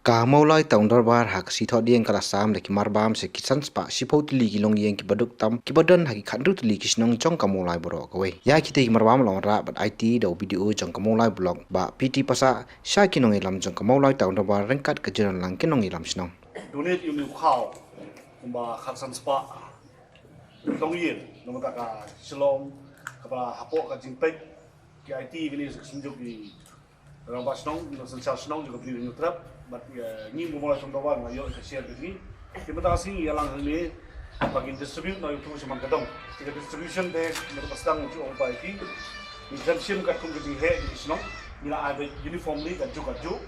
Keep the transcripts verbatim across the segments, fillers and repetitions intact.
Ka Mawlai Town Dorbar ha ka sngi Thohdieng ka la sam da ki marbam sha ki san spah shiphew tylli ki longïing kiba duk tam kiba don ha ki khathynriew tylli ki shnong jong ka Mawlai baroh kawei. Ïa kitei ki marbam la wanrah bad aiti da u B D O jong ka Mawlai Block, Bah P T Passah, sha ki nongïalam jong ka Mawlai Town Dorbar ryngkat ka jingïalang ki nongïalam shnong. Donate ïa une u khaw kumba khatsan spah longïing na ka bynta ka Shillong kaba hapoh ka jingpeit ki aiti kine ki synjuk ki rangbah shnong, ki nongsynshar shnong jong ka Bri Hynñiewtrep, bad, eh, ngi kum u Mawlai Town Dorbar nga ïoh ka share ka jong ngi. Te mynta ka sngi ngi ïalang hangne ba ngin distribute noh ïa u shaman ka dong. Te ka distribution te mynta ka sdang jong u ong ba ïa ki. Ngi khlem shim katkum ka jingheh jong ki shnong, ngi la ai beit uniformly kajuh kajuh.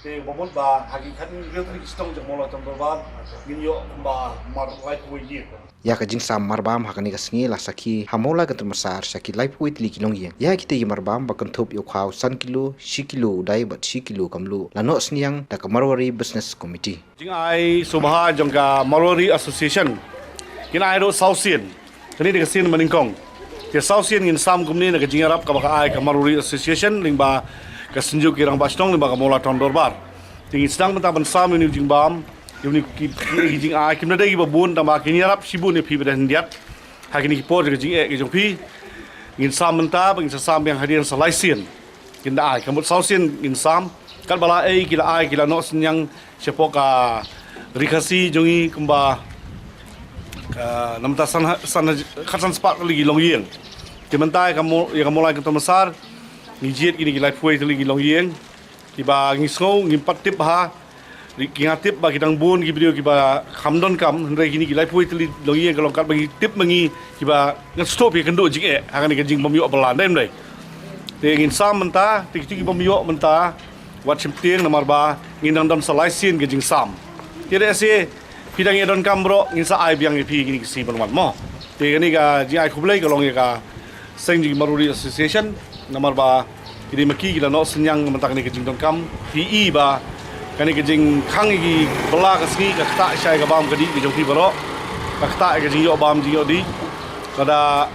Te ba mut ba ha ki khathynriew tylli ki shnong jong u Mawlai Town Dorbar ngin ïoh kumba mar laiphew wei ïing. Ïa ka jingsam marbam ha kane ka sngi la sakhi ha Mawlai Kynton Massar sha ki laiphew wei tylli ki longïing. Ïa kitei ki marbam ba kynthup ïa u khaw san kilo, shi kilo u dai bad shi kilo ka mluh, la noh synñiang da ka Marwari Business Committee. Jingai sngewbha jong ka Marwari Association kin ai ruh saw sien. Kane dei ka sien ba nyngkong. Te saw sien ngin sam kumne na ka jingïarap kaba ka ai ka Marwari Association lyngba ka Synjuk ki Rangbah Shnong lyngba ka Mawlai Town Dorbar. Te ngin sdang mynta ban sam ïa une u jingbam, ïa une ki, ki, ki jingai, kim da dei kiba bun tang ba kin ïarap shibun ïa phi ba dei khyndiat ha kine ki por jong ka jingeh ki jong phi. Ngin sam mynta, ba ngin sa sam biang hadien sa lai sien. Kin da ai, ka mut saw sien ngin sam. Katba la ei ki la ai, ki la noh synñiang shapoh ka Ri Khasi jong ngi kumba ka namta san ha-, san ha-, khatsan spah tylli ki longïing. Te mynta ïa ka Maw-, ïa ka Mawlai Kynton Massar ngi jied kine ki laiphew wei tylli ki longïing. Kiba ngi sngew ngim pat tip bha. Ki, nga tip ba ki dang bun ki briew kiba kham donkam, hynrei kine ki laiphew wei tylli longïing ka long katba ngi tip ma ngi kiba ngan sngewthuh phi kynduh jingeh ha kane ka jingbym ïoh bylla, dei ym dei? Te ngin sam mynta, te kito ki bym ïoh mynta wat shim tieng namar ba ngin dang don sa lai sien ka jingsam. Te lehse phi dang ïa donkam baroh, ngin sa ai biang ïa phi kine ki sngi ban wan mo. Te kane ka jingai khublei ka long ïa ka seng jong ki Marwari Association, namar ba ki dei ma ki ki la noh synñiang mynta kane ka jingdonkam. Phi i ba kane ka jingkhang ïa ki bylla ka sngi ka ktah shai ka bam ka dih ka jong phi baroh. Ka ktah ïa ka jingïoh bam jingïoh dih. Lada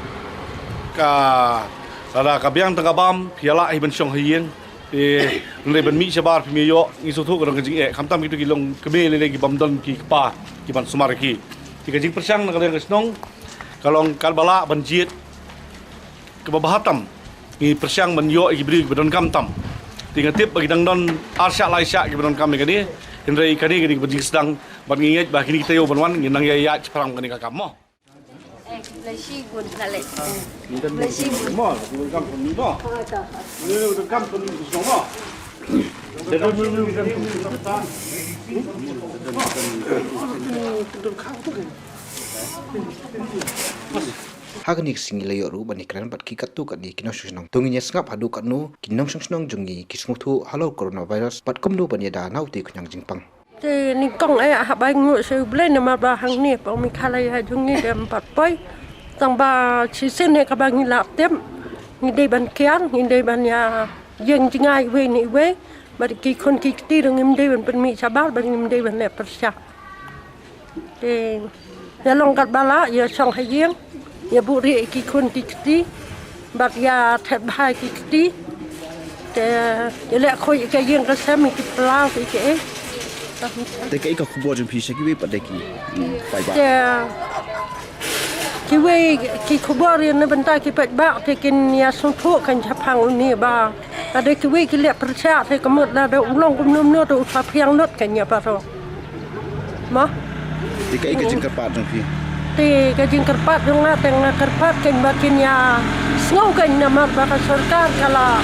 ka, lada ka biang tang ka bam, phi ïalah hi ban shong ha ïing. Te hynrei ban mih shabar phim ïoh, ngi sngewthuh ka don ka jingeh. Khamtam kito ki long kmie lei lei ki bym don ki kpa ki ban sumar ïa ki. Te ka jingpyrshang na ka liang ka shnong ka long katba lah ban jied kaba bha tam. Ngi pyrshang ban ïoh ïa ki briew kiba donkam tam. Te nga tip ba ki dang don ar shah lai shah kiba donkam ïa kane. Hynrei kane ka dei kaba jingsdang bad ngi ngeit ba kine ki taïew ban wan ngin nang ïaid shaphrang kane ka kam mo. Ha kane ka sngi la ïoh ruh ban ïakren bad ki katto katne ki nongshong shnong. To ngin ïa sngap haduh katno ki nongshong shnong jong ngi ki sngewthuh halor coronavirus bad kumno ban ïada na utei u khñiang jingpang. Te nyngkong eh haba ngi nguh sha U Blei namar ba hangne hapoh Meghalaya jong ngi dei em pat poi. Tang ba shisien eh kaba ngi la tip, ngi dei ban kiar, ngi dei ban ïa ïeng jngai iwei na iwei. Bad ki khun ki kti ruh ngim dei ban pynmih shabar, bad ngim dei ban leh pyrshah. Te ïa long katba lah, ïa shong ha ïing, ïa buhrieh ïa ki khun ki kti bad ïa thep bha ïa ki kti. Te ïa leh khuid ïa ka ïing ka sem, ïa ki pla ïa ki ei. Te kaei ka khubor jong phi sha kiwei pat de ki, hmm, paidbah? Te kiwei ki khubor ïa na bynta ki paidbah te kin ïa sngewthuh kan shaphang une ba lada kiwei ki leh pyrshah te ka mut lada u long kumno kumno te u sa phiang lut kan ïa baroh. Mo? Te kaei ka jingkyrpad jong phi? Te ka jingkyrpad jong nga te nga kyrpad kan ba kin ïa sngew kan namar ba ka sorkar ka la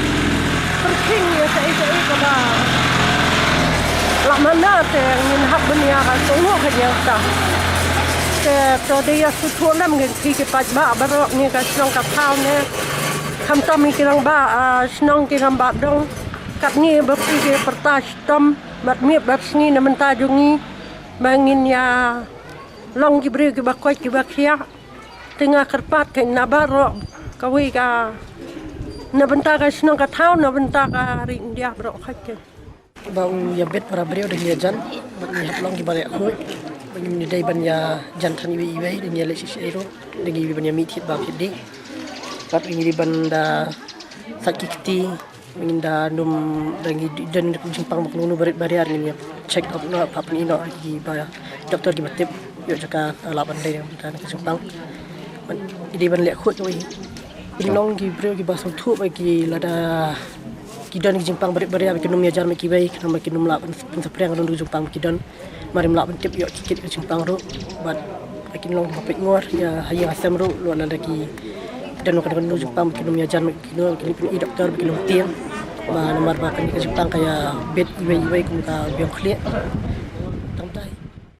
pyrkhing ïa kaei kaei kaba la mana te ngin hap ban ïa ka sngew kan ïa ka. Te to dei ïa sngewthuh lem ngi ki paidbah baroh ngi ka shnong ka thaw ne. Khamtam ngi ki rangbah, ah, shnong ki rangbah dong. Katne ba phi ki pyrta shitom bad miet bad sngi na bynta jong ngi ba ngin ïa long ki briew kiba koit kiba khiah. Te nga kyrpad kein na baroh kawei ka na bynta ka shnong ka thaw, na bynta ka ri India baroh khoit kein. Ba u ïa bet para briew da ngi ïa jan, ba ngi hap long kiba leh khuid, ba ngi dei ban ïa jan than iwei iwei, da ngi ïa leh shisha ruh, da ngi ban ïa mih thied ba thied dih. Bad ngi dei ban da sait ki kti, ngin da nym da ngi don jingpang ba kano kano barit bariar ngin ïa Check up noh, pynïoh noh ïa ki ba doktor kiba tip ïoh jaka lah ban leh ïa ka jingpang. Ban i dei ban leh khuid ïa i long ki briew kiba sngewthuh ba ki lada ki don ki jingpang barit baria ba kin ym ïajar met kiwei, khnang ba kin ym lah ban pynsaphriang ïa ka jingpang ba ki don. Mar ym lah ban tip ïoh ki kit ka jingpang ruh. Bad ba kin long kiba peit ngor ïa ha ïing ha sem ruh, lada ki don ka jingpang ba kin ym ïajar met ki, ki leit pyn-i doktor ba kin ym tieng. Ba namar ba kane ka jingpang ka ïa bit iwei iwei kum ka biang khlieh.